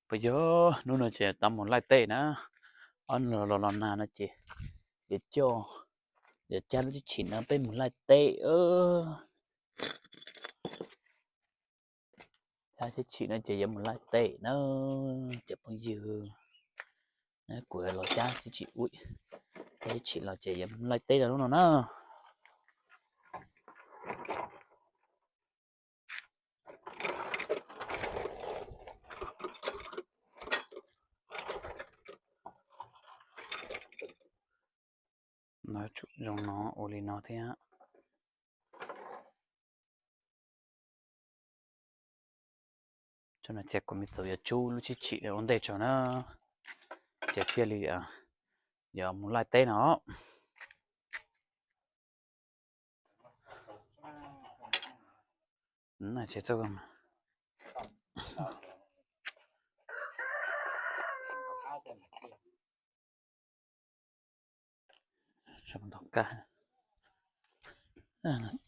Puas yog hnub no ces tau mus laij teb na. Ob hnub los los nag no ces yuav coj, yuav cab lub tsheb tshim no peb mus laij teb. Cab tsheb tshim no ces yuav mus laij teb na, cov phooj ywg. Kuv los cab tsheb tshim, cab tsheb tshim los ces yuav mus laij teb rau hnub no na. Tsum zoo no ua li no thiab. Ces kuv me txaus yuav tsub lub tsheb tshim ua ntej tso na, ces thiaj li yuav mus laij teb no.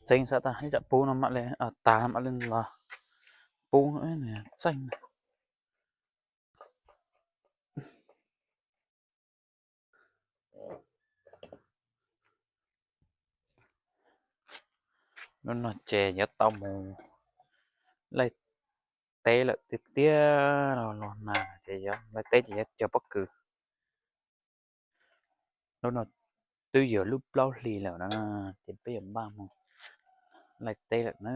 Txeeb xav tas ib tsam pub no mam li, tas mam li los pub, txeeb. Hnub no ces yuav tau mus laij teb lawm tiag tiag los, los nag ces yuav laij teb ces yuav cog pob kws. Hnub no twb yuav lub plaub hlis lawm na, ces peb yuav npaj mus laij teb lawm na.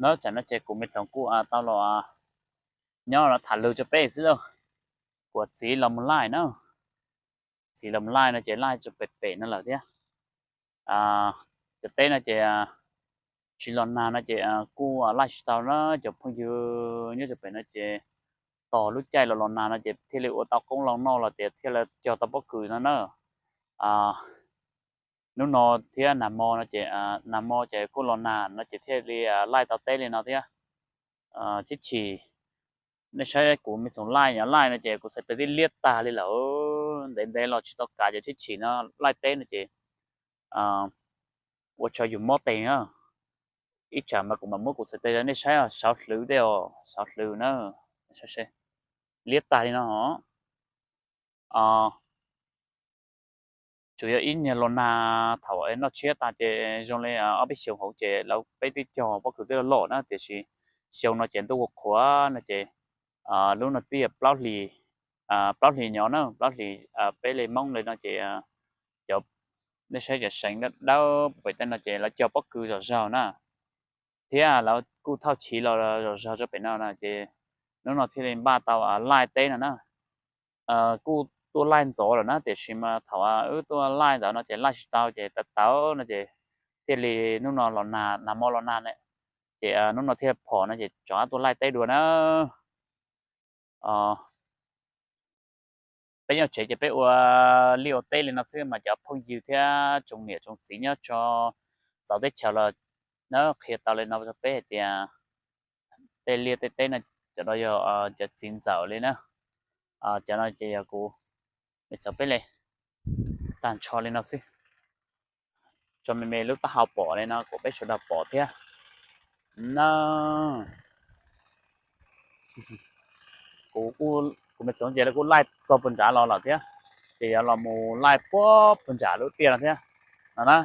No tam no ces kuv me tsoom kuj tau los nyob no tham lus rau peb xwb lauj. Kuv txiv los mus laij na, txiv los mus laij no ces laij tsuas pem pem no lawm thiab. Cov teb no ces tsis los nag no ces kuj laij tsis tau na. Cov phooj ywg nyob rau pem no ces tos lub caij los los nag no ces thiaj li ua tau qoob loo noj los tias thiaj li cog tau pob kws no na. Hnub no thiab nag hmo no ces, nag hmo ces kuj los nag no ces thiaj li laij tau teb li no thiab. Tib chim nej saib kuv me txoos laij nyob laij no ces kuv txhais tes twb liab tag li lawm. Ntev ntev los tsis tau kav cov tib chim no laij teb no ces ua tso yus mob tes na. Ib tsam mas kuv mam muab kuv txhais tes rau nej saib, sawv hlwv tej os, sawv hlwv na. Liab tag li no. Tsuas yog ib nyuag los nag thaum noj tshiab tas ces zoo li ob peb xyoos hauv ces lawv peb twb cog pob kws twb loj loj na, tiam sis xyoo no ces ntuj qhuav qhuav no ces lub no twb yog plaub hlis, plaub hlis nyob na, plaub hlis peb li Hmoob li no ces cov, nej saib cov seev dawb dawb pem tej no ces lawv cog pob kws zom zaug na, thiab lawv kuj thauj chiv los zom zaug rau pem no na ces hnub no thiaj li npaj tau laij teb no na. Kuj tuaj laij ntxov lawm na, tiam sis mas thaum wb tuaj laij ntawd no ces laij tsis tau ces tawv tawv no ces thiaj li hnub no los nag, nag hmo los nag ne, ces hnub no thiaj phom no ces rov qab tuaj laij teb dua na. Peb nyob tsev ces peb ua liaj ua teb li no xwb mas cov phooj ywg thiab tsoom niam tsoom txiv nyob tso txawv teb chaws los nab qhia tau li no rau peb hais tias tej liaj tej teb no cov no yog cov txiv ntxawm li na. Cov no ces yog kuv, txawm peb li tag nrho li no xwb. Tso me me lub taub hau pom li no kom peb sawv daws pom thiab na. Kuv, kuv me txoov ces kuj laij txog puag nrad los lawm thiab, ces yuav los mus laij puag puag nrad lub tiaj no thiab no na.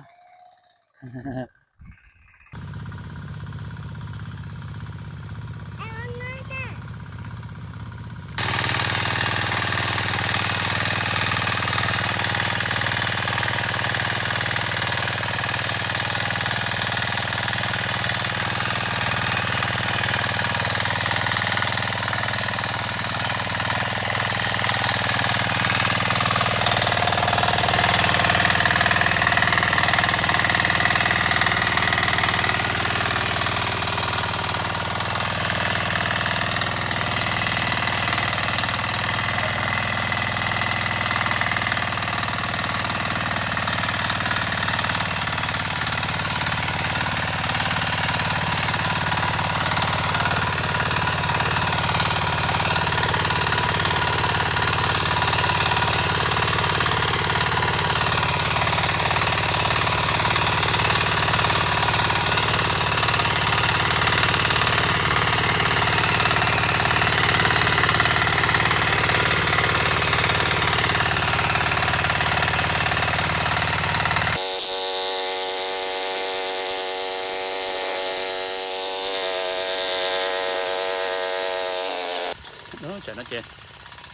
Tsam no ces,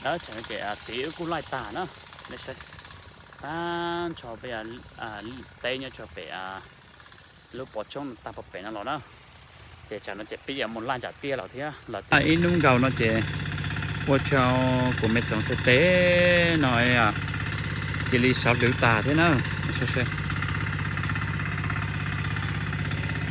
tsam no ces txiv wb kuj laij tag na, nej saib, tag nrho peb teb nyob rau pem lub pov tsoob tag pem no los na. Ces tsam no ces peb yuav mus laij nram tiaj los thiab lawm. Ib hnub nkaus no ces ua rau kuv me txoov txhais tes no cia li sawv hlwv tas thiab na.